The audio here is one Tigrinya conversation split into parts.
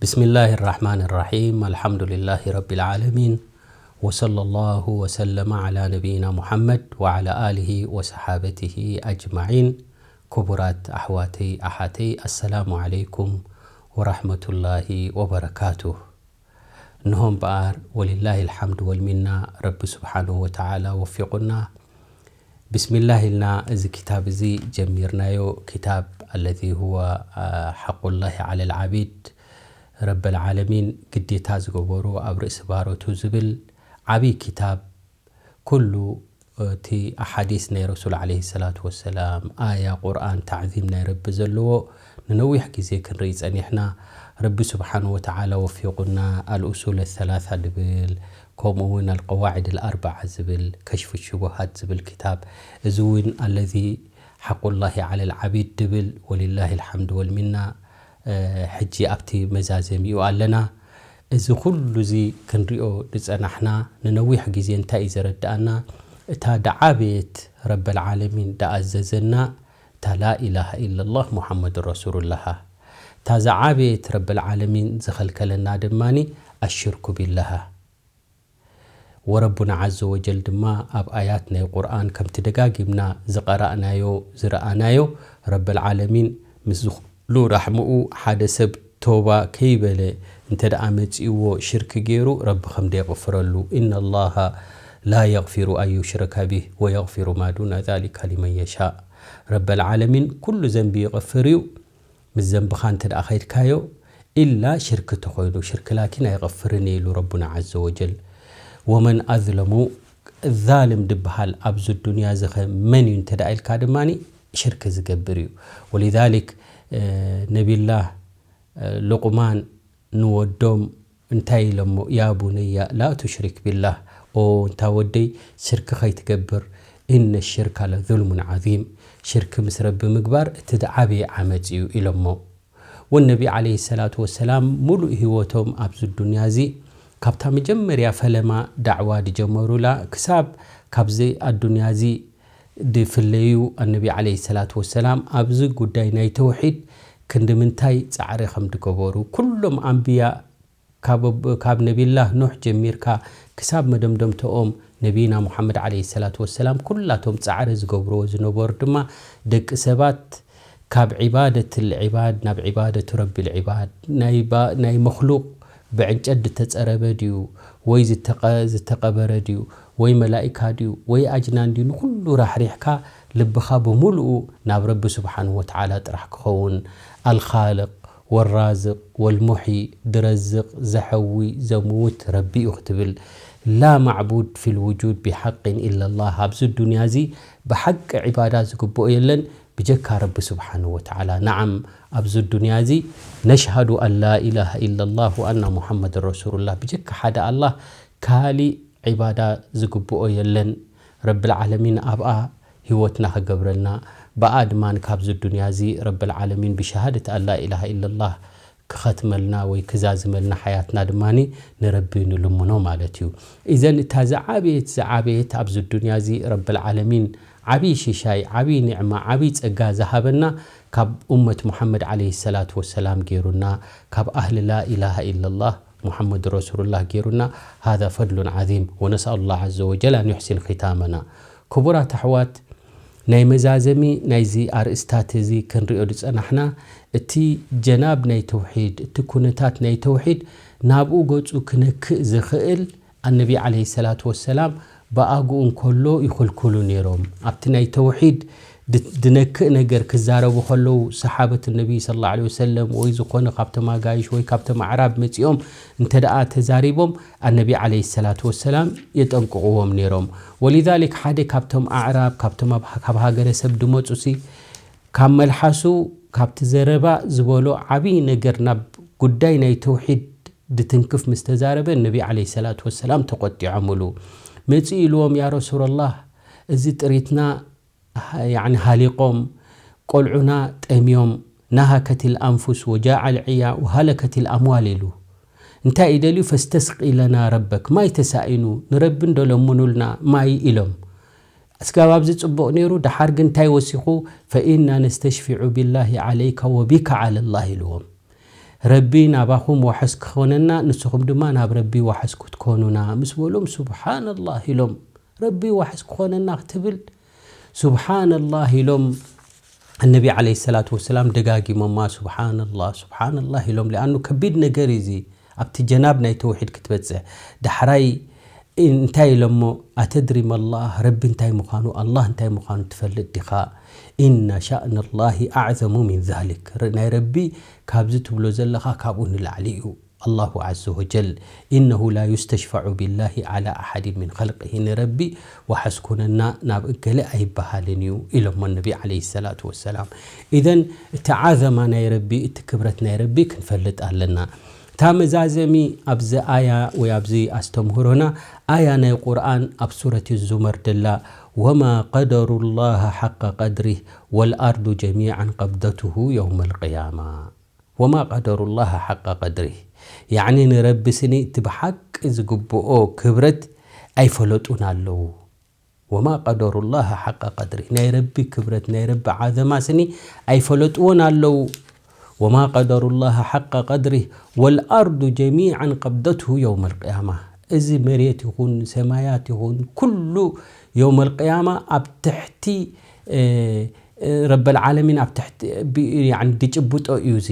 بسم الله الرحمن الرحيم. الحمد لله رب العالمين. وصلى الله وسلم على نبينا محمد وعلى آله وصحابته أجمعين. ክቡራት ኣሕዋተይ ኣሓተይ፣ ኣሰላሙ ዓለይኩም ወራሕመቱላሂ ወበረካቱ። እንሆ እምበኣር ወሊላሂ ልሓምድ ወልሚና፣ ረቢ ስብሓንሁ ወተዓላ ወፊቑና። ብስሚላህ ኢልና እዚ ክታብ እዚ ጀሚርናዮ። ክታብ ኣለዚ ሁወ ሓቁላሂ ዓለል ዓቢድ፣ ረበል ዓለሚን ግዴታ ዝገበሩ ኣብ ርእሲ ባሮቱ ዝብል ዓብዪ ክታብ፣ ኩሉ እቲ ኣሓዲስ ናይ ረሱል ዓለይሂ ሰላቱ ወሰላም፣ ኣያ ቁርኣን፣ ታዕዚም ናይ ረቢ ዘለዎ ንነዊሕ ግዜ ክንርኢ ጸኒሕና። ረቢ ስብሓንሁ ወተዓላ ወፊቑና። ኣልኡሱል ሰላሳ ድብል፣ ከምኡ እውን ኣልቀዋዒድ ኣልኣርበዓ ዝብል፣ ከሽፉ ሽቡሃት ዝብል ክታብ፣ እዚ እውን ኣለዚ ሓቁላሂ ዓለል ዓቢድ ድብል፣ ወሊላሂ ልሓምድ ወልሚና፣ እ፣ ሕጂ ኣብቲ መዛዘሚኡ ኣለና። እዚ ኩሉ እዚ ክንሪኦ ዝጸናሕና ንነዊሕ ግዜ እንታይ እዩ ዘረድኣና? እታ ደዓበየት ረበል ዓለሚን ደኣዘዘና እታ ላኢላሃ ኢለላህ ሙሓመድ ረሱሉላሃ። እታ ዝዓበየት ረበል ዓለሚን ዝኸልከለና ድማኒ ኣሽርኩ ቢላሃ። ወረቡና ዓዘ ወጀል ድማ ኣብ ኣያት ናይ ቁርኣን ከምቲ ደጋጊምና ዝቐራእናዮ ዝረኣናዮ፣ ረበል ዓለሚን ምስ ዝኹሉ ራሕምኡ ሓደ ሰብ ቶባ ከይበለ እንተ ደኣ መጺእዎ ሽርክ ገይሩ ረቢ ከም ደየቕፍረሉ። ኢነላሃ ላ የቕፊሩ ኣን ዩሽረከ ቢህ ወየቕፊሩ ማ ዱነ ዛሊከ ሊመን የሻእ። ረበል ዓለሚን ኩሉ ዘንቢ ይቕፍር እዩ። ምስ ዘንብኻ እንተ ደኣ ኸይድካዮ፣ ኢላ ሽርክ ተኾይኑ፣ ሽርክ ላኪን ኣይቐፍርን እየ ኢሉ ረቡና ዓዘ ወጀል። ወመን ኣዝለሙ፣ ዛልም ድበሃል ኣብዚ ዱንያ እዚ ኸ መን እዩ እንተ ደኣ ኢልካ ድማኒ ሽርክ ዝገብር እዩ። ወሊዛሊክ፣ እ፣ ነቢላህ፣ እ፣ ሉቕማን ንወዶም እንታይ ኢሎሞ? ያ ቡነያ ላ ቱሽሪክ ቢላህ፣ ኦ እንታ ወደይ ሽርክ ኸይትገብር፣ ኢነ ሽርካ ለዙልሙን ዓዚም፣ ሽርክ ምስ ረቢ ምግባር እቲ ዝዓበየ ዓመጽ እዩ ኢሎሞ። ወነቢ ዓለይሂ ሰላቱ ወሰላም ሙሉእ ህይወቶም ኣብዚ ዱንያ እዚ ካብታ መጀመርያ ፈለማ ዳዕዋ ድጀመሩላ ክሳብ ካብዚ ኣዱንያ እዚ ድፍለዩ፣ ኣነቢ ዓለይሂ ሰላቱ ወሰላም ኣብዚ ጉዳይ ናይ ተውሒድ ክንዲ ምንታይ ጻዕሪ ከም ድገበሩ፣ ኩሎም ኣንብያ ካብ፣ ካብ ነቢላህ ኑሕ ጀሚርካ ክሳብ መደምደምተኦም ነቢና ሙሓመድ ዓለይሂ ሰላቱ ወሰላም ኩላቶም ጻዕሪ ዝገብርዎ ዝነበሩ ድማ ደቂ ሰባት ካብ ዒባደት ልዒባድ ናብ ዒባደቱ ረቢ ልዒባድ፣ ናይ ባ-፣ ናይ መኽሉቕ ብዕንጨት ዝተጸረበ ድዩ ወይ ዝተቐ-፣ ዝተቐበረ ድዩ ወይ መላኢካ ድዩ ወይ ኣጅናን ድዩ፣ ንኹሉ ራሕሪሕካ ልብኻ ብምሉኡ ናብ ረቢ ስብሓንሁ ወተዓላ ጥራሕ ክኸውን፣ ኣልኻልቕ ወራዝቕ ወልሙሒ፣ ድረዝቕ፣ ዘሐዊ፣ ዘምውት ረቢ እዩ ክትብል፣ ላ ማዕቡድ ፊል ውጁድ ቢሓቅን ኢለላህ፣ ኣብዚ ዱንያ እዚ ብሓቂ ዒባዳ ዝግብኦ የለን ብጀካ ረቢ ስብሓንሁ ወተዓላ። ነዓም፣ ኣብዚ ዱንያ እዚ ነሽሃዱ ኣን ላ ኢላሃ ኢለላህ ወኣና ሙሓመድን ረሱሉላህ፣ ብጀካ ሓደ ኣላህ ካሊእ ዒባዳ ዝግብኦ የለን። ረብል ዓለሚን ኣብኣ ህይወትና ክገብረልና፣ ብኣ ድማ ካብዚ ዱንያ እዚ ረብል ዓለሚን ብሸሃደት ኣን ላ ኢላሃ ኢለላህ ክኸትመልና ወይ ክዛዝመልና ሓያትና ድማ ንረቢ ንልምኖ ማለት እዩ። ኢዘን እታ ዝዓበየት ዝዓበየት ኣብዚ ዱንያ እዚ ረብል ዓለሚን ዓብዪ ሽሻይ፣ ዓብዪ ኒዕማ፣ ዓብዪ ጸጋ ዝሃበና ካብ ኡመት ሙሓመድ ዓለይሂ ሰላቱ ወሰላም ገይሩና፣ ካብ ኣህሊ ላ ኢላሃ ኢለላህ ሙሓመድ ረሱሉላህ ገይሩና፣ ሃዛ ፈድሉን ዓዚም ወነስኣሉ ላህ ዓዘ ወጀል ኣን ዩሕሲን ኺታመና። ክቡራት ኣሕዋት፣ ናይ መዛዘሚ ናይዚ ኣርእስታት እዚ ክንሪኦ ዝጸናሕና፣ እቲ ጀናብ ናይ ተውሒድ፣ እቲ ኩነታት ናይ ተውሒድ ናብኡ ገጹ ክነክእ ዝኽእል ኣነቢ ዓለይሂ ሰላቱ ወሰላም ብኣግኡ እንከሎ ይኽልክሉ ነይሮም። ኣብቲ ናይ ተውሒድ ድ-፣ ድነክእ ነገር ክዛረቡ ከለዉ፣ ሰሓበት ነቢ ሰለላሁ ዐለይሂ ወሰለም ወይ ዝኾነ ካብቶም ኣጋይሽ ወይ ካብቶም ኣዕራብ መጺኦም እንተ ደኣ ተዛሪቦም፣ ኣነቢ ዓለይሂ ሰላቱ ወሰላም የጠንቅቕዎም ነይሮም። ወሊዛሊክ ሓደ ካብቶም ኣዕራብ፣ ካብቶም ኣብ፣ ካብ ሃገረ ሰብ ድመጹሲ፣ ካብ መልሓሱ፣ ካብቲ ዘረባ ዝበሎ ዓብዪ ነገር ናብ ጉዳይ ናይ ተውሒድ ድትንክፍ ምስ ተዛረበ፣ ነቢ ዓለይሂ ሰላቱ ወሰላም ተቖጢዖምሉ። መጺኡ ኢልዎም፣ ያ ረሱለላህ፣ እዚ ጥሪትና፣ ያዕኒ፣ ሃሊቖም፣ ቆልዑና ጠምዮም፣ ናሃከቲል ኣንፉስ ወጃዓል ዕያ ወሃለከቲል ኣምዋል ኢሉ። እንታይ እዩ ደልዩ? ፈስተስቂ ለና ረበክ፣ ማይ ተሳኢኑ፣ ንረቢ እንዶ ለምኑልና ማይ ኢሎም። እስካብ ኣብዚ ጽቡቕ ነይሩ፣ ደሓር ግን እንታይ ወሲኹ? ፈኢና ነስተሽፊዑ ቢላሂ ዓለይካ ወቢካ ዓለላህ ኢልዎም። ረቢ ናባኹም ዋሕስ ክኾነና፣ ንስኹም ድማ ናብ ረቢ ዋሕስ ክትኮኑና ምስ በሎም፣ ሱብሓነላህ ኢሎም። ረቢ ዋሕስ ክኾነና ክትብል፣ ሱብሓነላህ ኢሎም። ነቢ ዓለይሂ ሰላቱ ወሰላም ደጋጊሞማ፣ ሱብሓነላህ፣ ሱብሓነላህ ኢሎም። ሊኣኑ ከቢድ ነገር እዩ እዚ፣ ኣብቲ ጀናብ ናይ ተውሒድ ክትበጽሕ። ዳሕራይ እንታይ ኢሎሞ? ኣተድሪ መላህ፣ ረቢ እንታይ ምዃኑ፣ ኣላህ እንታይ ምዃኑ ትፈልጥ ዲኻ? ኢነ ሻእነላሂ ኣዕዘሙ ሚን ዛሊክ፣ ረ-፣ ናይ ረቢ ካብዚ ትብሎ ዘለኻ ካብኡ ንላዕሊ እዩ። ኣላሁ ዐዘ ወጀል፣ ኢነሁ ላ ዩስተሽፈዑ ቢላሂ ዐላ ኣሓዲን ሚን ኸልቅሂ፣ ንረቢ ዋሕስ ኩነና ናብ እገለ ኣይበሃልን እዩ ኢሎሞ ነቢ ዓለይሂ ሰላቱ ወሰላም። ኢዘን እቲ ዓዘማ ናይ ረቢ፣ እቲ ክብረት ናይ ረቢ ክንፈልጥ ኣለና። እታ መዛዘሚ ኣብዚ ኣያ ወይ ኣብዚ ኣስተምህሮና፣ ኣያ ናይ ቁርኣን ኣብ ሱረት ዙመር ደላ፣ ወማ ቀደሩላህ ሓቀ ቀድሪህ ወልኣርዱ ጀሚዓን ቀብደትሁ የውመል ቅያማ። ወማ ቀደሩላህ ሓቀ ቀድሪህ፣ ያዕኒ ንረቢ ስኒ እቲ ብሓቂ ዝግብኦ ክብረት ኣይፈለጡን ኣለዉ። ወማ ቀደሩላህ ሓቀ ቀድሪህ፣ ናይ ረቢ ክብረት፣ ናይ ረቢ ዓዘማ ስኒ ኣይፈለጥዎን ኣለዉ። ወማ ቀደሩላህ ሓቀ ቀድሪህ ወልኣርዱ ጀሚዓን ቀብደትሁ የውመል ቅያማ። እዚ መሬት ይኹን ሰማያት ይኹን ኩሉ የውመል ቅያማ ኣብ ትሕቲ፣ እ፣ እ፣ ረበል ዓለሚን ኣብ ትሕቲ፣ ብ-፣ ያዕኒ ድጭብጦ እዩ እዚ።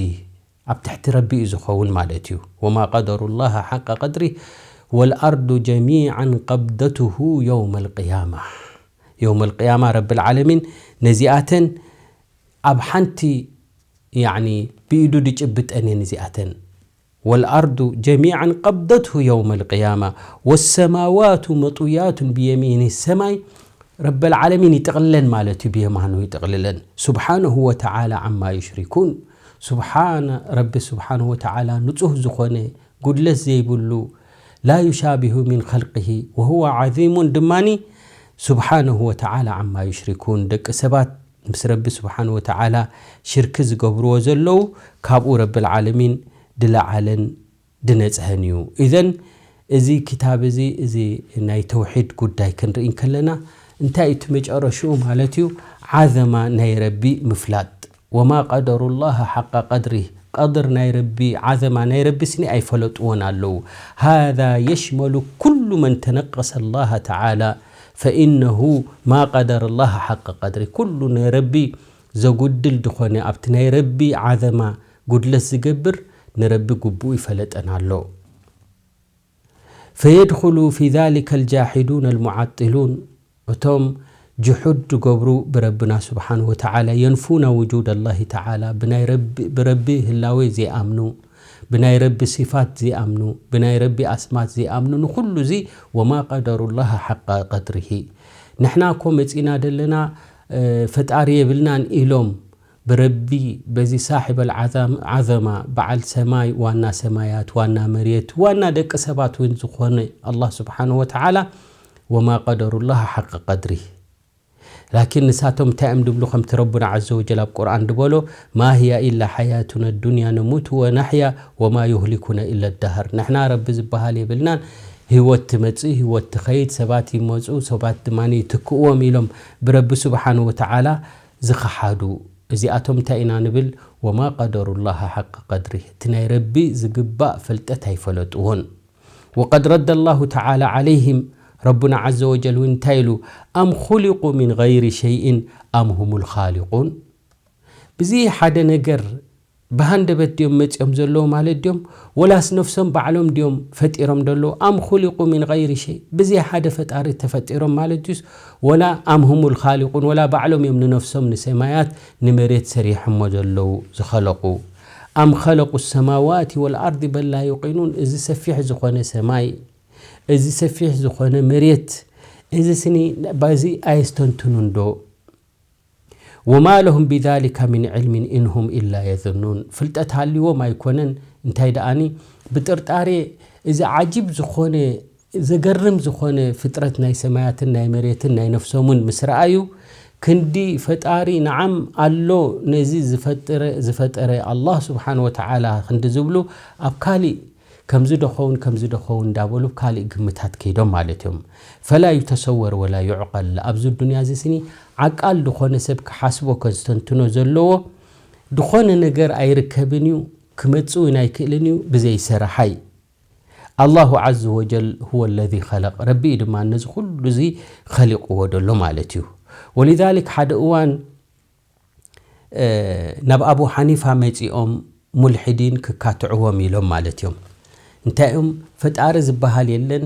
ኣብ ትሕቲ ረቢ እዩ ዝኸውን ማለት እዩ። ወማ ቀደሩላህ ሓቀ ቀድሪህ ወልኣርዱ ጀሚዓን ቀብደትሁ የውመል ቅያማ። የውመል ቅያማ ረብል ዓለሚን ነዚኣተን ኣብ ሓንቲ፣ ያዕኒ፣ ብኢዱ ድጭብጠን እየን እዚኣተን። ወልኣርዱ ጀሚዓን ቀብደትሁ የውመል ቅያማ ወሰማዋቱ መጡያቱን ብየሚኒ፣ ሰማይ ረበል ዓለሚን ይጥቕልለን ማለት እዩ፣ ብየማኑ ይጥቕልለን። ሱብሓነሁ ወተዓላ ዓማ ዩሽሪኩን። ሱብሓነ ረቢ ሱብሓነሁ ወተዓላ ንጹህ ዝኾነ፣ ጉድለት ዘይብሉ፣ ላ ዩሻቢሁ ሚን ኸልቅሂ ወሁወ ዓዚሙን ድማኒ፣ ሱብሓነሁ ወተዓላ ዓማ ዩሽሪኩን። ደቂ ሰባት ምስ ረቢ ስብሓን ወተዓላ ሽርኪ ዝገብርዎ ዘለዉ፣ ካብኡ ረብል ዓለሚን ድለዓለን ድነጽሀን እዩ። ኢዘን እዚ ክታብ እዚ፣ እዚ ናይ ተውሒድ ጉዳይ ክንርኢ እንከለና፣ እንታይ እዩ እቲ መጨረሽኡ ማለት እዩ? ዓዘማ ናይ ረቢ ምፍላጥ። ወማ ቀደሩላህ ሓቀ ቀድሪህ፣ ቀድር ናይ ረቢ፣ ዓዘማ ናይ ረቢ ስኒ ኣይፈለጥዎን ኣለዉ። ሃዛ የሽመሉ ኩሉ መን ተነቀሰ ላህ ተዓላ ፈኢነሁ ማ ቀደረ ላህ ሓቀ ቀድሪ። ኩሉ ናይ ረቢ ዘጉድል ድኾነ፣ ኣብቲ ናይ ረቢ ዓዘማ ጉድለት ዝገብር፣ ንረቢ ግቡኡ ይፈለጠን ኣሎ። ፈየድኹሉ ፊ ዛሊከ ልጃሒዱን ልሙዓጢሉን፣ እቶም ጅሑድ ድገብሩ ብረብና ስብሓን ወተዓላ፣ የንፉና ውጁድ ኣላሂ ተዓላ፣ ብናይ ረቢ፣ ብረቢ ህላዌ ዘይኣምኑ፣ ብናይ ረቢ ሲፋት ዘይኣምኑ፣ ብናይ ረቢ ኣስማት ዘይኣምኑ፣ ንኹሉ እዚ ወማ ቀደሩላህ ሓቀ ቀድሪሂ። ንሕና እኮ መጺና ደለና፣ እ፣ ፈጣሪ የብልናን ኢሎም ብረቢ በዚ ሳሒበል ዓዛም-፣ ዓዘማ፣ በዓል ሰማይ፣ ዋና ሰማያት፣ ዋና መሬት፣ ዋና ደቂ ሰባት እውን ዝኾነ ኣላህ ስብሓን ወተዓላ፣ ወማ ቀደሩላህ ሓቀ ቀድሪህ። ላኪን ንሳቶም እንታይ እዮም ድብሉ? ከምቲ ረቡና ዓዘ ወጀል ኣብ ቁርኣን ድበሎ፣ ማ ህያ ኢላ ሓያቱና ዱንያ ነሙቱ ወናሕያ ወማ ዩህሊኩና ኢለ ዳህር። ንሕና ረቢ ዝበሃል የብልናን፣ ህይወት ትመጽእ፣ ህይወት ትኸይድ፣ ሰባት ይመጹ፣ ሰባት ድማ ይትክእዎም ኢሎም ብረቢ ስብሓን ወተዓላ ዝኸሓዱ። እዚኣቶም እንታይ ኢና ንብል? ወማ ቀደሩላህ ሓቀ ቀድሪ። እቲ ናይ ረቢ ዝግባእ ፍልጠት ኣይፈለጥዎን። ወቀድ ረደ ላሁ ተዓላ ዓለይህም፣ ረቡና ዓዘ ወጀል እውን እንታይ ኢሉ? ኣም ኹሊቁ ሚን ገይሪ ሸይእን ኣም ሁሙል ኻሊቁን። ብዚ ሓደ ነገር ብሃንደበት ድዮም መጺኦም ዘለዉ ማለት ድዮም? ወላስ ነፍሶም ባዕሎም ድዮም ፈጢሮም ዘለዉ? ኣም ኹሊቁ ሚን ገይሪ ሸይ፣ ብዘይ ሓደ ፈጣሪ ተፈጢሮም ማለት ድዩስ? ወላ ኣም ሁሙል ኻሊቁን፣ ወላ ባዕሎም እዮም ንነፍሶም ንሰማያት ንመሬት ሰሪሖሞ ዘለዉ ዝኸለቁ? ኣም ኸለቁ ሰማዋት ወልኣርዲ በል ላ ዩቂኑን፣ እዚ ሰፊሕ ዝኾነ ሰማይ፣ እዚ ሰፊሕ ዝኾነ መሬት፣ እዚ ስኒ በዚ ኣየስተንትኑን ዶ? ወማ ለሁም ቢዛሊካ ሚን ዕልሚን ኢንሁም ኢላ የዝኑን። ፍልጠት ሃልይዎም ኣይኮነን፣ እንታይ ደኣኒ ብጥርጣሬ እዚ ዓጂብ ዝኾነ፣ ዘገርም ዝኾነ ፍጥረት ናይ ሰማያትን ናይ መሬትን ናይ ነፍሶምን ምስ ረኣዩ፣ ክንዲ ፈጣሪ ንዓም ኣሎ፣ ነዚ ዝፈጠረ፣ ዝፈጠረ ኣላህ ስብሓን ወተዓላ ክንዲ ዝብሉ ኣብ ካሊእ ከምዚ ዶ ኸውን፣ ከምዚ ዶ ኸውን እንዳበሉ ካልእ ግምታት ከይዶም ማለት እዮም። ፈላ ዩተሰወር ወላ ዩዕቀል። ኣብዚ ዱንያ እዚ ስኒ ዓቃል ድኾነ ሰብ ክሓስቦ ከስተንትኖ ዘለዎ ድኾነ ነገር ኣይርከብን እዩ። ክመጽእ እውን ኣይክእልን እዩ ብዘይ ሰራሓይ። ኣላሁ ዓዘ ወጀል ሁወ ለዚ ኸለቕ፣ ረቢ እዩ ድማ ነዚ ኩሉ እዚ ኸሊቕዎ ደሎ ማለት እዩ። ወሊዛሊክ ሓደ እዋን ናብ ኣቡ ሓኒፋ መጺኦም ሙልሒዲን ክካትዕዎም ኢሎም ማለት እዮም። እንታይ እዮም? ፈጣሪ ዝበሃል የለን፣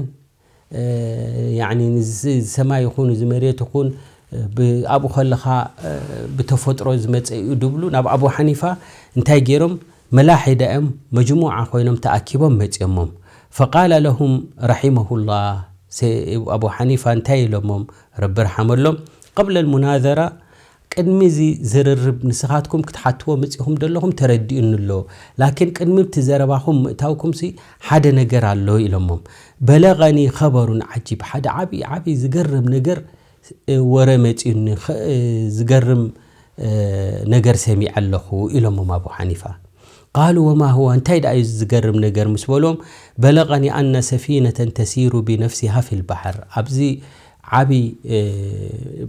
ያኒ ንዚ ሰማይ ይኹን እዚ መሬት ይኹን ብኣብኡ ከለኻ ብተፈጥሮ ዝመፀ እዩ ድብሉ። ናብ ኣቡ ሓኒፋ እንታይ ገይሮም? መላሒዳ እዮም፣ መጅሙዓ ኮይኖም ተኣኪቦም መፂኦሞም። ፈቃለ ለሁም ረሒመሁላህ፣ ኣቡ ሓኒፋ እንታይ ኢሎሞም? ረቢ ርሓመሎም። ቀብለ ልሙናዘራ፣ ቅድሚ እዚ ዝርርብ ንስኻትኩም ክትሓትዎ መፂኹም ዘለኹም ተረዲኡኒ ኣሎ፣ ላኪን ቅድሚ እቲ ዘረባኹም ምእታውኩምሲ ሓደ ነገር ኣሎ ኢሎሞም። በለገኒ ኸበሩን ዓጂብ፣ ሓደ ዓብዪ ዓብዪ ዝገርም ነገር ወረ መፂኡኒ፣ ዝገርም ነገር ሰሚዐ ኣለኹ ኢሎሞም ኣቡ ሓኒፋ። ቃሉ ወማ ሁዋ፣ እንታይ ደኣ እዩ ዝገርም ነገር ምስ በሎም፣ በለቀኒ ኣነ ሰፊነተን ተሲሩ ቢነፍሲሃ ፊል ባሕር፣ ኣብዚ ዓብዪ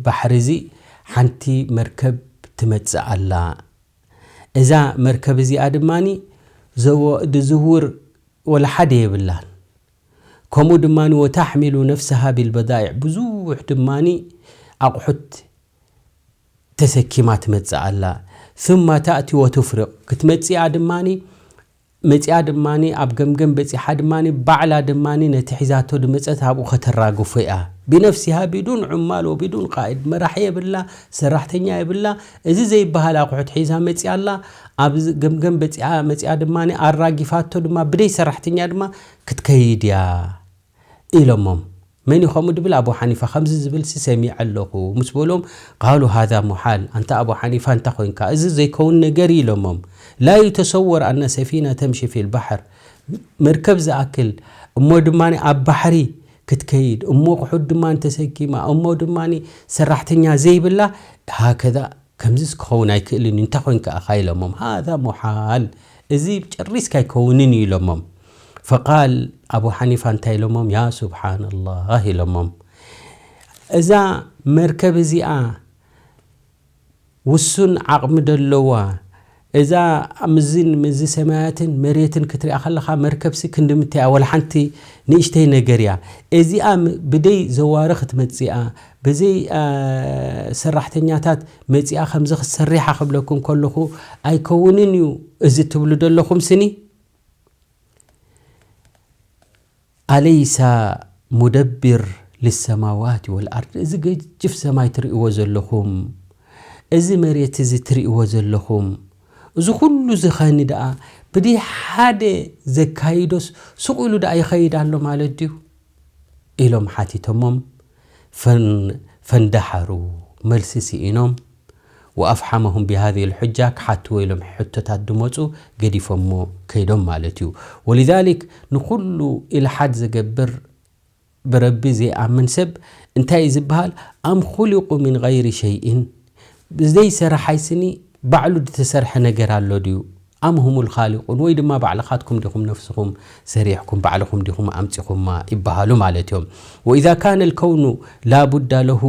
ባሕሪ እዚ ሓንቲ መርከብ ትመጽእ ኣላ። እዛ መርከብ እዚኣ ድማ ድዝውር ወላ ሓደ የብላን። ከምኡ ድማ ወታሕሚሉ ነፍስሃ ቢልበዳይዕ፣ ብዙሕ ድማ ኣቑሑት ተሰኪማ ትመጽእ ኣላ። ثم تأتي وتفرق، ክትመጽኣ ድማ መጽኣ ድማ ኣብ ገምገም በጺሓ ድማ ባዕላ ድማ ነቲ ሒዛቶ ድመጸት ኣብኡ ከተራግፎ እያ። ቢነፍሲሃ ቢዱን ዑማል ወቢዱን ቃኢድ፣ መራሒ የብላ፣ ሰራሕተኛ የብላ። እዚ ዘይበሃል ኣቑሑት ሒዛ መጽኣ ኣላ። ኣብ ገምገም በጺኣ መጽኣ ድማ ኣራጊፋቶ ድማ ብደይ ሰራሕተኛ ድማ ክትከይድ እያ ኢሎሞም። መን እዩ ከምኡ ድብል? ኣቡ ሓኒፋ ከምዚ ዝብል ሲ ሰሚዐ ኣለኹ ምስ በሎም፣ ቃሉ ሃዛ ሙሓል፣ ኣንታ ኣቡ ሓኒፋ እንታ ኮይንካ እዚ ዘይከውን ነገር እዩ ኢሎሞም። ላ ዩተሰወር ኣነ ሰፊና ተምሺ ፊል ባሕር፣ መርከብ ዝኣክል እሞ ድማ ኣብ ባሕሪ ክትከይድ እሞ ኣቑሑት ድማ እንተሰኪማ እሞ ድማ ሰራሕተኛ ዘይብላ፣ ሃከዛ ከምዚስ ክኸውን ኣይክእልን እዩ፣ እንታይ ኮይንካ ኢኻ ኢሎሞም። ሃዛ ሙሓል፣ እዚ ጨሪስካ ኣይከውንን እዩ ኢሎሞም። ፈቃል ኣቡ ሓኒፋ እንታይ ኢሎሞም? ያ ሱብሓነላህ ኢሎሞም። እዛ መርከብ እዚኣ ውሱን ዓቕሚ ደለዋ፣ እዛ ምዝን ምዚ ሰማያትን መሬትን ክትሪኣ ከለኻ መርከብሲ ክንዲ ምንታይ እያ? ወላ ሓንቲ ንእሽተይ ነገር እያ። እዚኣ ም-፣ ብደይ ዘዋሪ ክትመጽእ እያ፣ ብዘይ፣ አ፣ ሰራሕተኛታት መጺኣ ከምዚ ክትሰርሕ እያ ክብለኩም ከለኹ ኣይከውንን እዩ እዚ ትብሉ ደለኹም ስኒ? ኣለይሳ ሙደብር ልሰማዋት ወልኣርድ፣ እዚ ገጅፍ ሰማይ ትርእይዎ ዘለኹም፣ እዚ መሬት እዚ ትርእይዎ ዘለኹም፣ እዚ ኩሉ ዝኸኒ ደኣ ብደይ ሓደ ዘካይዶስ ሱቕ ኢሉ ደኣ ይኸይድ ኣሎ ማለት ድዩ? ኢሎም ሓቲቶሞም። ፈን-፣ ፈንደሓሩ፣ መልሲ ስኢኖም። ወኣፍሓመሁም ቢሃዚሂ ልሑጃ፣ ክሓትዎ ኢሎም ሕቶታት ድመፁ ገዲፎሞ ከይዶም ማለት እዩ። ወሊዛሊክ ንኹሉ ኢልሓድ ዘገብር ብረቢ ዘይኣምን ሰብ እንታይ እዩ ዝበሃል? ኣም ኹሊቁ ሚን ገይሪ ሸይኢን፣ ብዘይሰራሓይ ስኒ ባዕሉ ዝተሰርሐ ነገር ኣሎ ድዩ? ኣም ሁሙል ኻሊቁን፣ ወይ ድማ ባዕልኻትኩም ዲኹም ነፍስኹም ሰሪሕኩም ባዕልኹም ዲኹም ኣምፂኹማ ይበሃሉ ማለት እዮም። ወኢዛ ካነ ልከውኑ ላቡዳ ለሁ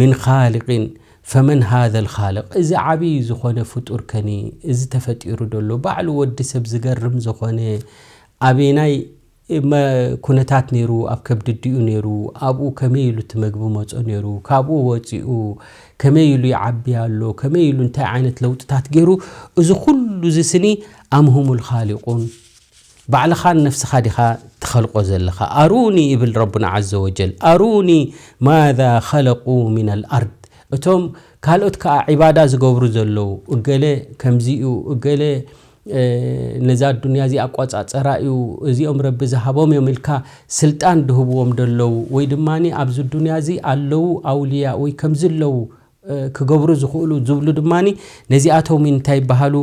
ሚን ኻሊቅን ፈመን ሃዘ ልኻልቅ፣ እዚ ዓብዪ ዝኾነ ፍጡር ከኒ፣ እዚ ተፈጢሩ ደሎ ባዕሉ ወዲ ሰብ ዝገርም ዝኾነ ኣበናይ መ-፣ ኩነታት ነይሩ፣ ኣብ ከብዲ ኣዲኡ ነይሩ፣ ኣብኡ ከመይ ኢሉ እቲ መግቢ መጾ ነይሩ፣ ካብኡ ወጺኡ ከመይ ኢሉ ይዓቢ ኣሎ፣ ከመይ ኢሉ እንታይ ዓይነት ለውጥታት ገይሩ፣ እዚ ኩሉ እዚ ስኒ ኣም ሁሙል ኻሊቁን፣ ባዕልኻ ንነፍስኻ ዲኻ ትኸልቆ ዘለኻ? ኣሩኒ ይብል ረቡና ዓዘ ወጀል፣ ኣሩኒ ማዛ ኸለቁ ሚነል ኣርድ። እቶም ካልኦት ከኣ ዒባዳ ዝገብሩ ዘለዉ፣ እገለ ከምዚ እዩ፣ እገለ፣ እ፣ ነዛ ኣዱንያ እዚ ኣቆጻጸራ እዩ፣ እዚኦም ረቢ ዝሃቦም እዮም ኢልካ ስልጣን ድህብዎም ደለዉ፣ ወይ ድማ ኣብዚ ዱንያ እዚ ኣለዉ ኣውልያ ወይ ከምዚ ኣለዉ፣ እ፣ ክገብሩ ዝኽእሉ ዝብሉ ድማ ነዚኣቶም እንታይ ይበሃሉ?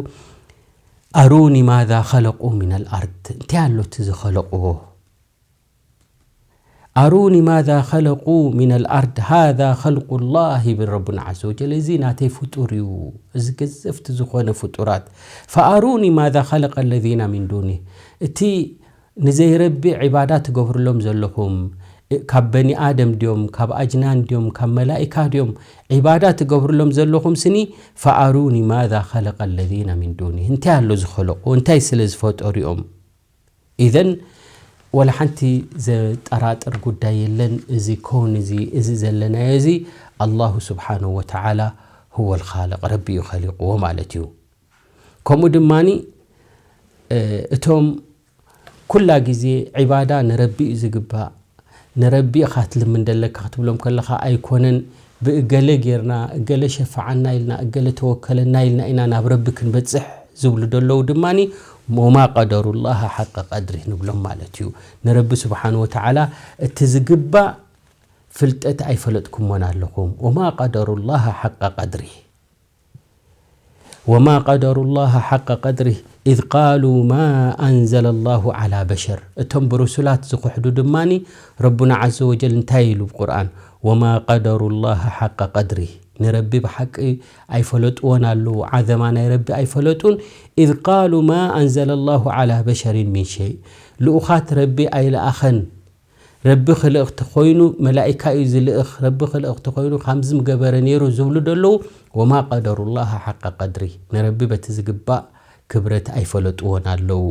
ኣሩኒ ማዛ ኸለቁ ሚነል ኣርድ። እንታይ ኣሎ እቲ ዝኸለቅዎ? ኣሩኒ ማዛ ኸለቁ ሚነል ኣርድ፣ ሃዛ ኸልቁላህ ይብል ረቡና ዓዘ ወጀል። እዚ ናተይ ፍጡር እዩ፣ እዚ ገዘፍቲ ዝኾነ ፍጡራት። ፈኣሩኒ ማዛ ኸለቀ ለዚና ሚን ዱኒህ፣ እቲ ንዘይረቢ ዒባዳ ትገብርሎም ዘለኹም፣ ካብ በኒ ኣደም ድዮም፣ ካብ ኣጅናን ድዮም፣ ካብ መላኢካ ድዮም ዒባዳ ትገብርሎም ዘለኹም ስኒ፣ ፈኣሩኒ ማዛ ኸለቀ ለዚነ ሚን ዱኒ፣ እንታይ ኣሎ ዝኸለቑ፣ እንታይ ስለ ዝፈጠሩ እዮም? ኢዘን ወላ ሓንቲ ዘጠራጥር ጉዳይ የለን። እዚ ኮን እዚ፣ እዚ ዘለናዮ እዚ ኣላሁ ስብሓነሁ ወተዓላ ሁወል ኻልቕ፣ ረቢ እዩ ኸሊቕዎ ማለት እዩ። ከምኡ ድማኒ እቶም ኩላ ግዜ ዒባዳ ንረቢ እዩ ዝግባእ። ንረቢ ኢኻ ትልምን ደለካ ክትብሎም ከለኻ ኣይኮነን፣ ብእገለ ጌርና፣ እገለ ሸፈዓና ኢልና፣ እገለ ተወከለና ኢልና ኢና ናብ ረቢ ክንበጽሕ ዝብሉ ደለዉ ድማኒ፣ ወማ ቀደሩላሃ ሓቀ ቀድሪህ ንብሎም ማለት እዩ። ንረቢ ስብሓን ወተዓላ እቲ ዝግባእ ፍልጠት ኣይፈለጥኩሞን ኣለኹም። ወማ ቀደሩላሃ ሓቀ ቀድሪህ። ወማ ቀደሩላሃ ሓቀ ቀድሪህ ኢዝ ቃሉ ማ ኣንዘለ ላሁ ዓላ በሸር። እቶም ብሩሱላት ዝኽሕዱ ድማኒ ረቡና ዓዘ ወጀል እንታይ ኢሉ ብቁርኣን? ወማ ቀደሩላሃ ሓቀ ቀድሪህ። ንረቢ ብሓቂ ኣይፈለጥዎን ኣለዉ፣ ዓዘማ ናይ ረቢ ኣይፈለጡን። ኢዝ ቃሉ ማ ኣንዘለ ላሁ ዓላ በሸሪን ሚን ሸይ። ልኡኻት ረቢ ኣይለኣኸን። ረቢ ክልእኽ ተኾይኑ መላኢካ እዩ ዝልእኽ፣ ረቢ ክልእኽ ተኾይኑ ከምዚ ምገበረ ነይሩ ዝብሉ ደለዉ። ወማ ቀደሩላሃ ሓቀ ቀድሪ፣ ንረቢ በቲ ዝግባእ ክብረት ኣይፈለጥዎን ኣለዉ።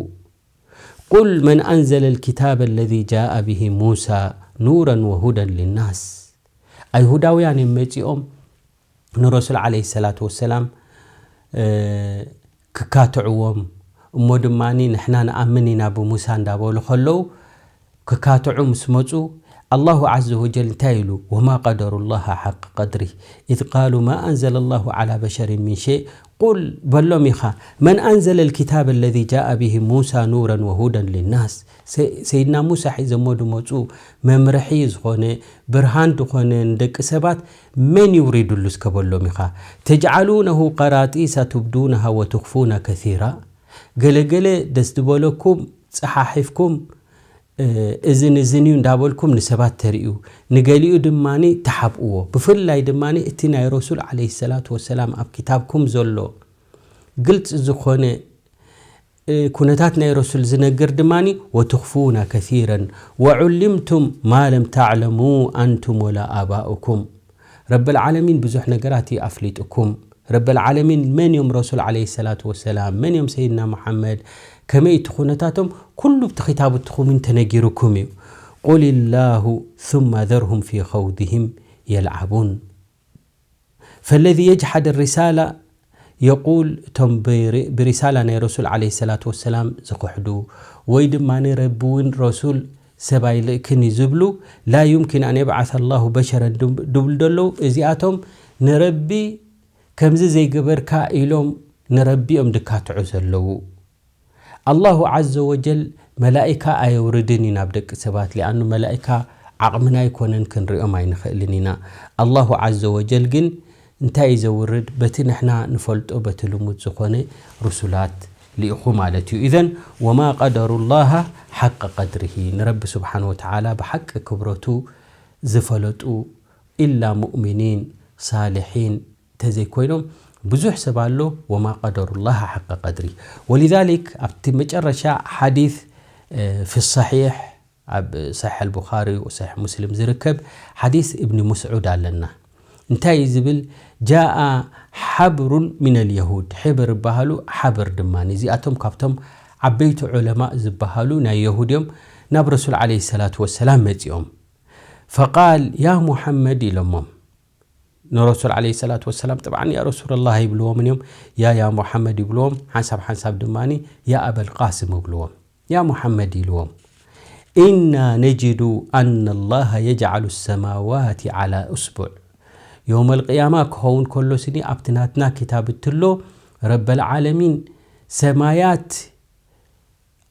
ቁል መን ኣንዘለ ልኪታበ ለዚ ጃአ ብሂ ሙሳ ኑረን ወሁደን ሊናስ። ኣይሁዳውያን እዮም መጺኦም ንረሱል ዓለይሂ ሰላቱ ወሰላም ክካትዕዎም፣ እሞ ድማኒ ንሕና ንኣምን ኢና ብሙሳ እንዳበሉ ከለዉ ክካትዑ ምስ መጹ፣ ኣላሁ ዓዘ ወጀል እንታይ ኢሉ? ወማ ቀደሩላሃ ሓቅ ቀድሪህ ኢዝ ቃሉ ማ ኣንዘለ ላሁ ዓላ በሸሪን ሚን ሸይ። ቁል በሎም ኢኻ፣ መን ኣንዘለ ልኪታብ ለዚ ጃአ ብሂ ሙሳ ኑረን ወሁደን ሊናስ። ሰ-፣ ሰይድና ሙሳ ሒዘሞ ድመጹ መምርሒ ዝኾነ ብርሃን ዝኾነ ንደቂ ሰባት መን ይውሪድሉ እስከ በሎም ኢኻ። ተጅዓሉነሁ ቀራጢሰ ቱብዱነሃ ወትኽፉነ ከሲራ። ገለገለ ደስ ዝበለኩም ጸሓሒፍኩም፣ እ፣ እዝን እዝን እዩ እንዳበልኩም ንሰባት ተርእዩ፣ ንገሊኡ ድማኒ ተሓብእዎ። ብፍላይ ድማኒ እቲ ናይ ረሱል ዓለይሂ ሰላቱ ወሰላም ኣብ ኪታብኩም ዘሎ ግልጽ ዝኾነ፣ እ፣ ኩነታት ናይ ረሱል ዝነግር ድማኒ፣ ወትኽፉነ ከሲረን ወዑሊምቱም ማ ለም ተዕለሙ ኣንቱም ወላ ኣባኡኩም። ረብል ዓለሚን ብዙሕ ነገራት እዩ ኣፍሊጥኩም። ረብል ዓለሚን መን እዮም ረሱል ዓለይሂ ሰላቱ ወሰላም፣ መን እዮም ሰይድና መሓመድ፣ ከመይ እቲ ኩነታቶም፣ ኩሉ ብቲ ኪታብትኹምን ተነጊሩኩም እዩ። ቁልላሁ ثم ذرهم في خوضهم يلعبون። ፈለዚ የጅሓድ ሪሳላ የቁል፣ እቶም ብሪ-፣ ብሪሳላ ናይ ረሱል ዓለይሂ ሰላቱ ወሰላም ዝኽሕዱ፣ ወይ ድማ ረቢ እውን ረሱል ሰብ ኣይልእክን እዩ ዝብሉ፣ ላ ዩምኪን ኣን የብዓሰ ላሁ በሸረን ድብ-፣ ድብሉ ደለዉ፣ እዚኣቶም ንረቢ ከምዚ ዘይገበርካ ኢሎም ንረቢ እዮም ድካትዑ ዘለዉ። ኣላሁ ዓዘ ወጀል መላኢካ ኣየውርድን እዩ ናብ ደቂ ሰባት፣ ሊኣኑ መላኢካ ዓቕምና ኣይኮነን፣ ክንሪኦም ኣይንኽእልን ኢና። ኣላሁ ዓዘ ወጀል ግን እንታይ እዩ ዘውርድ? በቲ ንሕና ንፈልጦ፣ በቲ ልሙድ ዝኾነ ሩሱላት ልኢኹ ማለት እዩ። ኢዘን ወማ ቀደሩላሃ ሓቀ ቀድሪሂ፣ ንረቢ ስብሓን ወተዓላ ብሓቂ ክብረቱ ዝፈለጡ ኢላ ሙእሚኒን ሳልሒን ተዘይኮይኖም ብዙሕ ሰብ ኣሎ። ወማ ቀደሩላህ ሓቀ ቀድሪ። ወሊዛሊክ ኣብቲ መጨረሻ ሓዲስ፣ እ፣ ፊ ሰሒሕ፣ ኣብ ሰሒሕ ኣልቡኻሪ ወሰሒሕ ሙስሊም ዝርከብ ሓዲስ እብኒ መስዑድ ኣለና። እንታይ እዩ ዝብል? ጃአ ሓብሩን ሚነል የሁድ፣ ሕብር ይበሃሉ፣ ሓብር ድማ እዚኣቶም ካብቶም ዓበይቲ ዑለማእ ዝበሃሉ ናይ የሁድ እዮም። ናብ ረሱል ዓለይሂ ሰላቱ ወሰላም መጺኦም። ፈቃል ያ ሙሐመድ ኢሎሞም። ንረሱል ዓለይሂ ሰላቱ ወሰላም ጥብዓን ያ ረሱለላህ ይብልዎምን እዮም፣ ያ፣ ያ ሙሐመድ ይብልዎም፣ ሓንሳብ ሓንሳብ ድማኒ ያ ኣበል ቃስም ይብልዎም። ያ ሙሐመድ ኢልዎም፣ ኢና ነጅዱ ኣነ ላሃ የጅዓሉ ሰማዋት ዓላ እስቡዕ። የውመል ቅያማ ክኸውን ከሎ ስኒ ኣብቲ ናትና ኪታብ እትሎ ረበል ዓለሚን ሰማያት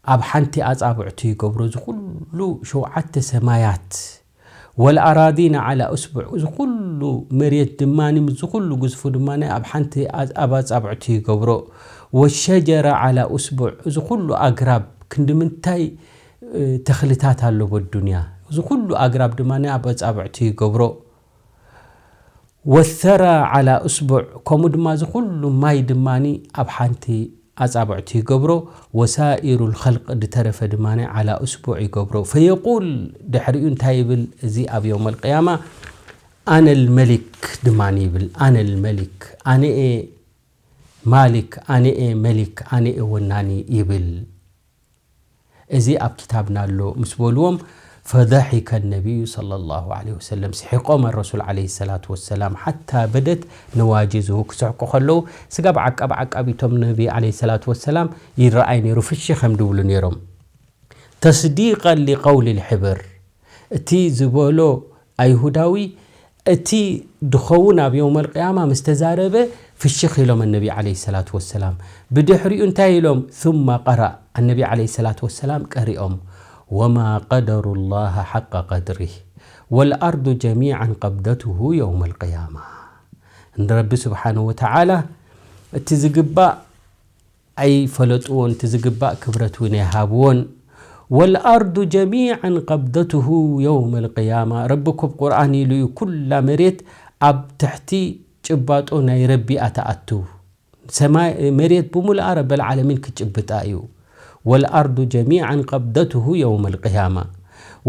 ኣብ ሓንቲ ኣጻብዕቱ ይገብሮ፣ እዚ ኩሉ ሸውዓተ ሰማያት፣ ወልኣራዲና ዓላ እስቡዕ፣ እዚ ኩሉ መሬት ድማ፣ እዚ ኩሉ ግዝፉ ድማ ኣብ ሓንቲ ኣ-፣ ኣብ ኣጻብዕቱ ይገብሮ፣ ወሸጀረ ዓላ እስቡዕ፣ እዚ ኩሉ ኣግራብ፣ ክንዲ ምንታይ፣ እ፣ ተኽልታት ኣሎ በዱንያ፣ እዚ ኩሉ ኣግራብ ድማ ኣብ ኣጻብዕቱ ይገብሮ። ወሰራ ዓላ እስቡዕ፣ ከምኡ ድማ እዚ ኩሉ ማይ ድማኒ ኣብ ሓንቲ ኣጻብዕቱ ይገብሮ፣ ወሳኢሩ ልኸልቅ፣ ዝተረፈ ድማ ዓላ እስቡዕ ይገብሮ። ፈየቁል፣ ድሕሪኡ እንታይ ይብል? እዚ ኣብ የውም ኣልቅያማ ኣነ ልመሊክ ድማ ይብል። ኣነ ልመሊክ፣ ኣነ እየ ማሊክ፣ ኣነ እየ መሊክ፣ ኣነ እየ ወናኒ ይብል። እዚ ኣብ ክታብና ኣሎ ምስ በልዎም፣ ፈደሒከ ነቢዩ ሰለላሁ ዐለይሂ ወሰለም፣ ስሒቖም ረሱል ዐለይሂ ሰላቱ ወሰላም፣ ሓታ በደት ነዋጅዝሁ፣ ክስሕቁ ከለዉ ስጋብ ዓቃብ ዓቃቢቶም ነቢ ዐለይሂ ሰላቱ ወሰላም ይረኣይ ነይሩ፣ ፍሽኽ ከም ድብሉ ነይሮም። ተስዲቀን ሊቀውሊ ልሕብር፣ እቲ ዝበሎ ኣይሁዳዊ እቲ ድኸውን ኣብ የውመል ቅያማ ምስ ተዛረበ ፍሽኽ ኢሎም ኣነቢ ዓለይሂ ሰላቱ ወሰላም። ብድሕሪኡ እንታይ ኢሎም? ثم قرأ፣ ኣነቢ ዓለይሂ ሰላቱ ወሰላም ቀሪኦም፣ وما قدروا الله حق قدره والأرض جميعا قبضته يوم القيامة። ንረቢ ስብሓነሁ ወተዓላ እቲ ዝግባእ ኣይፈለጥዎን፣ እቲ ዝግባእ ክብረት እውን ኣይሃብዎን። والأرض جميعا قبضته يوم القيامة። ረቢ እኮ ኣብ ቁርኣን ኢሉ እዩ፣ ኩላ መሬት ኣብ ትሕቲ ጭባጦ ናይ ረቢ እያ ትኣቱ። ሰማይ፣ መሬት ብምሉኣ ረበል ዓለሚን ክጭብጣ እዩ። والأرض جميعا قبضته يوم القيامة.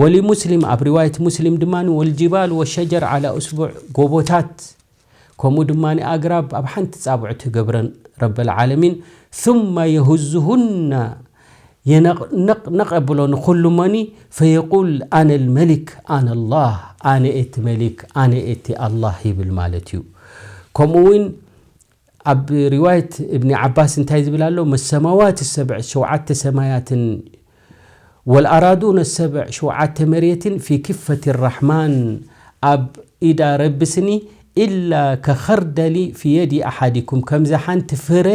ولمسلم، ኣብ ሪዋየት ሙስሊም ድማ፣ والجبال والشجر على أصبع፣ ጎቦታት ከምኡ ድማ ኣግራብ ኣብ ሓንቲ ጻብዕቱ ይገብረን ረበል ዓለሚን። ثم يهزهن፣ የነቕነቕ ነቕ የብሎ ንኹሉ እሞኒ፣ فيقول أنا الملك أنا الله، ኣነ እቲ መሊክ ኣነ እቲ ኣላህ ይብል ማለት እዩ። ከምኡ እውን ኣብ ሪዋየት እብኒ ዓባስ እንታይ ዝብል ኣሎ? ما السماوات السبع፣ ሸውዓተ ሰማያትን፣ والأراضون السبع، ሸውዓተ መሬትን፣ في كفة الرحمن، ኣብ ኢዳ ረቢ ስኒ፣ إلا كخردل في يد أحدكم، ከምዛ ሓንቲ ፍረ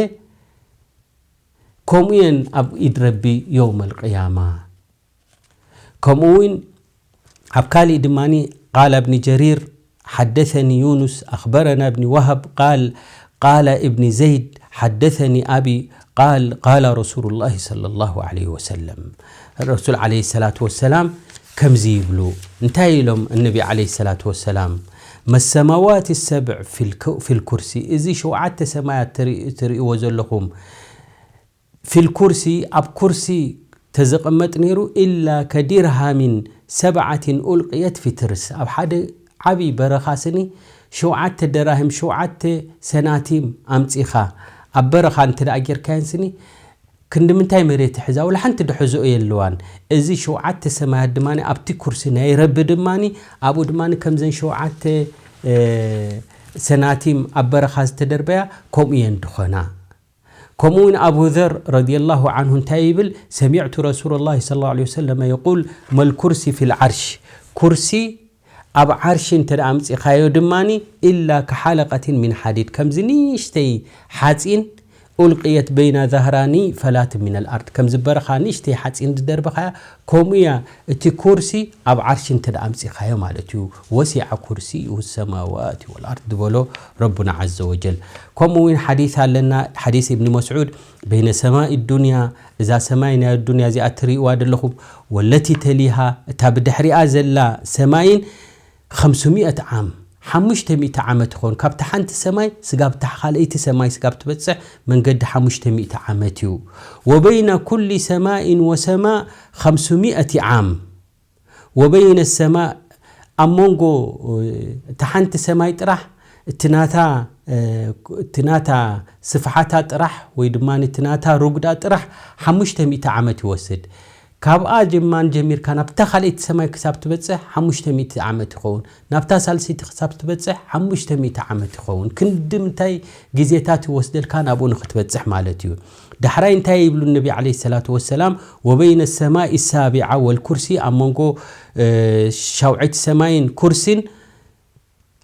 ከምኡ እየን ኣብ ኢድ ረቢ የውመል ቅያማ። ከምኡ እውን ኣብ ካሊእ ድማ ቃለ እብኒ ጀሪር ሓደሰኒ ዩኑስ ኣኽበረና እብኒ ወሃብ ቃል ቃለ እብኒ ዘይድ ሓደሰኒ ኣቢ ቃል ቃለ ረሱሉላሂ ሰለላሁ ዐለይሂ ወሰለም። ረሱል ዐለይሂ ሰላቱ ወሰላም ከምዚ ይብሉ። እንታይ ኢሎም እነቢ ዐለይሂ ሰላቱ ወሰላም? መሰማዋት ሰብዕ ፊል ኩ-፣ ፊል ኩርሲ፣ እዚ ሸውዓተ ሰማያት ትርኢ-፣ ትርእይዎ ዘለኹም ፊል ኩርሲ፣ ኣብ ኩርሲ ተዝቕመጥ ነይሩ፣ ኢላ ከዲርሃሚን ሰብዓቲን ኡልቅየት ፊ ትርስ፣ ኣብ ሓደ ዓቢ በረኻ ስኒ ሸውዓተ ደራሂም፣ ሸውዓተ ሰናቲም ኣምጺኻ ኣብ በረኻ እንተ ደኣ ጌርካየን ስኒ፣ ክንዲ ምንታይ መሬት ትሕዛ? ወላ ሓንቲ ድሕዝኦ የለዋን። እዚ ሸውዓተ ሰማያት ድማ ኣብቲ ኩርሲ ናይ ረቢ ድማ ኣብኡ ድማ ከምዘን ሸውዓተ፣ እ፣ ሰናቲም ኣብ በረኻ ዝተደርበያ ከምኡ እየን ድኾና። ከምኡ እውን ኣቡ ዘር ረዲየላሁ ዐንሁ እንታይ ይብል? ሰሚዕቱ ረሱለላሂ ሰለላሁ ዐለይሂ ወሰለም የቁል፣ መል ኩርሲ ፊል ዓርሽ፣ ኩርሲ ኣብ ዓርሺ እንተ ደኣ ኣምጺኻዮ ድማ፣ ኢላ ከሓለቀቲን ሚን ሓዲድ፣ ከምዚ ንእሽተይ ሓጺን፣ ኡልቅየት በይና ዛህራኒ ፈላትን ሚነል ኣርድ፣ ከምዚ በረኻ ንእሽተይ ሓጺን ዝደርበኻያ፣ ከምኡ እያ፣ እቲ ኩርሲ ኣብ ዓርሺ እንተ ደኣ ኣምጺኻዮ ማለት እዩ። ወሲዐ ኩርሲዩ ሰማዋት ወልኣርድ ዝበሎ ረቡና ዐዘ ወጀል። ከምኡ እውን ሓዲስ ኣለና፣ ሓዲስ እብኒ መስዑድ፣ በይነ ሰማኢ ዱንያ፣ እዛ ሰማይ ናይ ኣዱንያ እዚኣ ትርእይዋ ዘለኹም፣ ወለቲ ተሊሃ፣ እታ ብድሕሪኣ ዘላ ሰማይን፣ ኸምስሚእት ዓም፣ ሓሙሽተ ሚእቲ ዓመት ይኸውን። ካብታ ሓንቲ ሰማይ ስጋብ እታ ካልኣይቲ ሰማይ ስጋብ ትበጽሕ መንገዲ ሓሙሽተ ሚእቲ ዓመት እዩ። ወበይነ ኩሊ ሰማኢን ወሰማእ ኸምስሚእቲ ዓም። ወበይነ ሰማእ፣ ኣብ መንጎ፣ እ፣ እታ ሓንቲ ሰማይ ጥራሕ፣ እቲ ናታ፣ እ፣ እቲ ናታ ስፍሓታ ጥራሕ ወይ ድማ እቲ ናታ ሩጉዳ ጥራሕ ሓሙሽተ ሚእቲ ዓመት ይወስድ። ካብኣ ጀማን ጀሚርካ ናብታ ካልኣይቲ ሰማይ ክሳብ ትበጽሕ ሓሙሽተ ሚእቲ ዓመት ይኸውን። ናብታ ሳልሰይቲ ክሳብ ትበጽሕ ሓሙሽተ ሚእቲ ዓመት ይኸውን። ክንዲ ምንታይ ግዜታት ይወስደልካ ናብኡ ንኽትበጽሕ ማለት እዩ። ዳሕራይ እንታይ ይብሉ ነቢ ዓለይሂ ሰላቱ ወሰላም? ወበይነ ሰማኢ ሳቢዓ ወልኩርሲ፣ ኣብ መንጎ፣ እ፣ ሻውዐይቲ ሰማይን ኩርሲን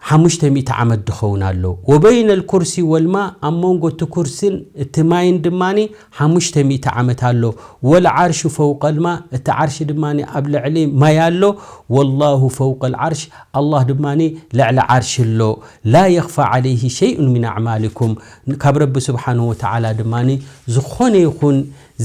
ሓሙሽተ ሚእቲ ዓመት ድኸውን ኣሎ። ወበይነ ልኩርሲ ወልማ፣ ኣብ መንጎ እቲ ኩርሲን እቲ ማይን ድማኒ ሓሙሽተ ሚእቲ ዓመት ኣሎ። ወልዓርሹ ፈውቀ ልማ፣ እቲ ዓርሺ ድማኒ ኣብ ልዕሊ ማይ ኣሎ። ወላሁ ፈውቀ ልዓርሽ፣ ኣላህ ድማኒ ልዕሊ ዓርሺ ኣሎ። ላ የኽፋ ዓለይሂ ሸይኡን ሚን ኣዕማሊኩም፣ ካብ ረቢ ስብሓንሁ ወተዓላ ድማኒ ዝኾነ ይኹን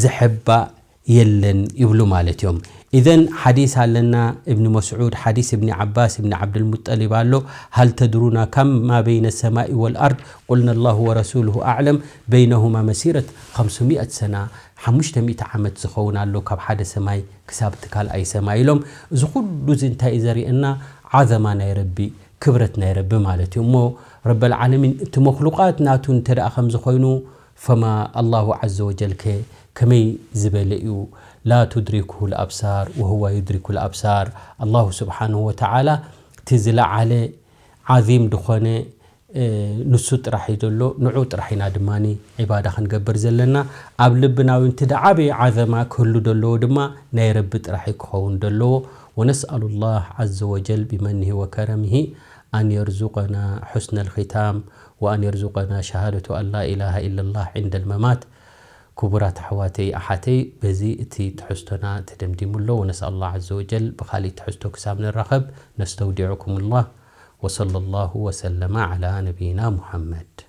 ዝሕባእ የለን ይብሉ ማለት እዮም። إذن ሓዲስ ኣለና እብኒ መስዑድ ሓዲስ እብኒ ዓባስ እብኒ ዓብድልሙጠሊብ ኣሎ። هل تدرون كم ما بين السماء والأرض؟ قلنا الله ورسوله أعلم، بينهما مسيرة خمسمائة سنة، ሓሙሽተ ሚእቲ ዓመት ዝኸውን ኣሎ ካብ ሓደ ሰማይ ክሳብ እቲ ካልኣይ ሰማይ ኢሎም። እዚ ኩሉ እዚ እንታይ እዩ ዘርእየና? ዓዘማ ናይ ረቢ፣ ክብረት ናይ ረቢ ማለት እዩ። እሞ ረበል ዓለሚን እቲ መክሉቃት ናቱ እንተ ደኣ ከምዚ ኮይኑ፣ ፈማ ኣላሁ ዓዘ ወጀል ከ ከመይ ዝበለ እዩ? ላ ቱድሪኩሁ ልኣብሳር ወሁዋ ዩድሪኩ ልኣብሳር። ኣላሁ ስብሓንሁ ወተዓላ እቲ ዝለዓለ ዓዚም ድኾነ ንሱ ጥራሕ እዩ ዘሎ። ንዑ ጥራሕ ኢና ድማ ዒባዳ ክንገብር ዘለና። ኣብ ልብና እውን እቲ ደዓበየ ዓዘማ ክህሉ ዘለዎ ድማ ናይ ረቢ ጥራሕ እዩ ክኸውን ዘለዎ። ወነስኣሉ ላህ ዓዘ ወጀል ቢመኒሂ ወከረሚሂ ኣን የርዙቀና ሑስነ ልኺታም ወኣን የርዙቀና ሸሃደቱ ኣን ላ ኢላሃ ኢለላህ ዕንደ ልመማት። ክቡራት ኣሕዋተይ ኣሓተይ፣ በዚ እቲ ትሕዝቶና ተደምዲሙ ኣሎ። ወነስኣሉ ላህ ዓዘ ወጀል ብኻሊእ ትሕዝቶ ክሳብ ንራኸብ ነስተውዲዑኩም ላህ። ወሰለ ላሁ ወሰለመ ዓላ ነቢይና ሙሓመድ።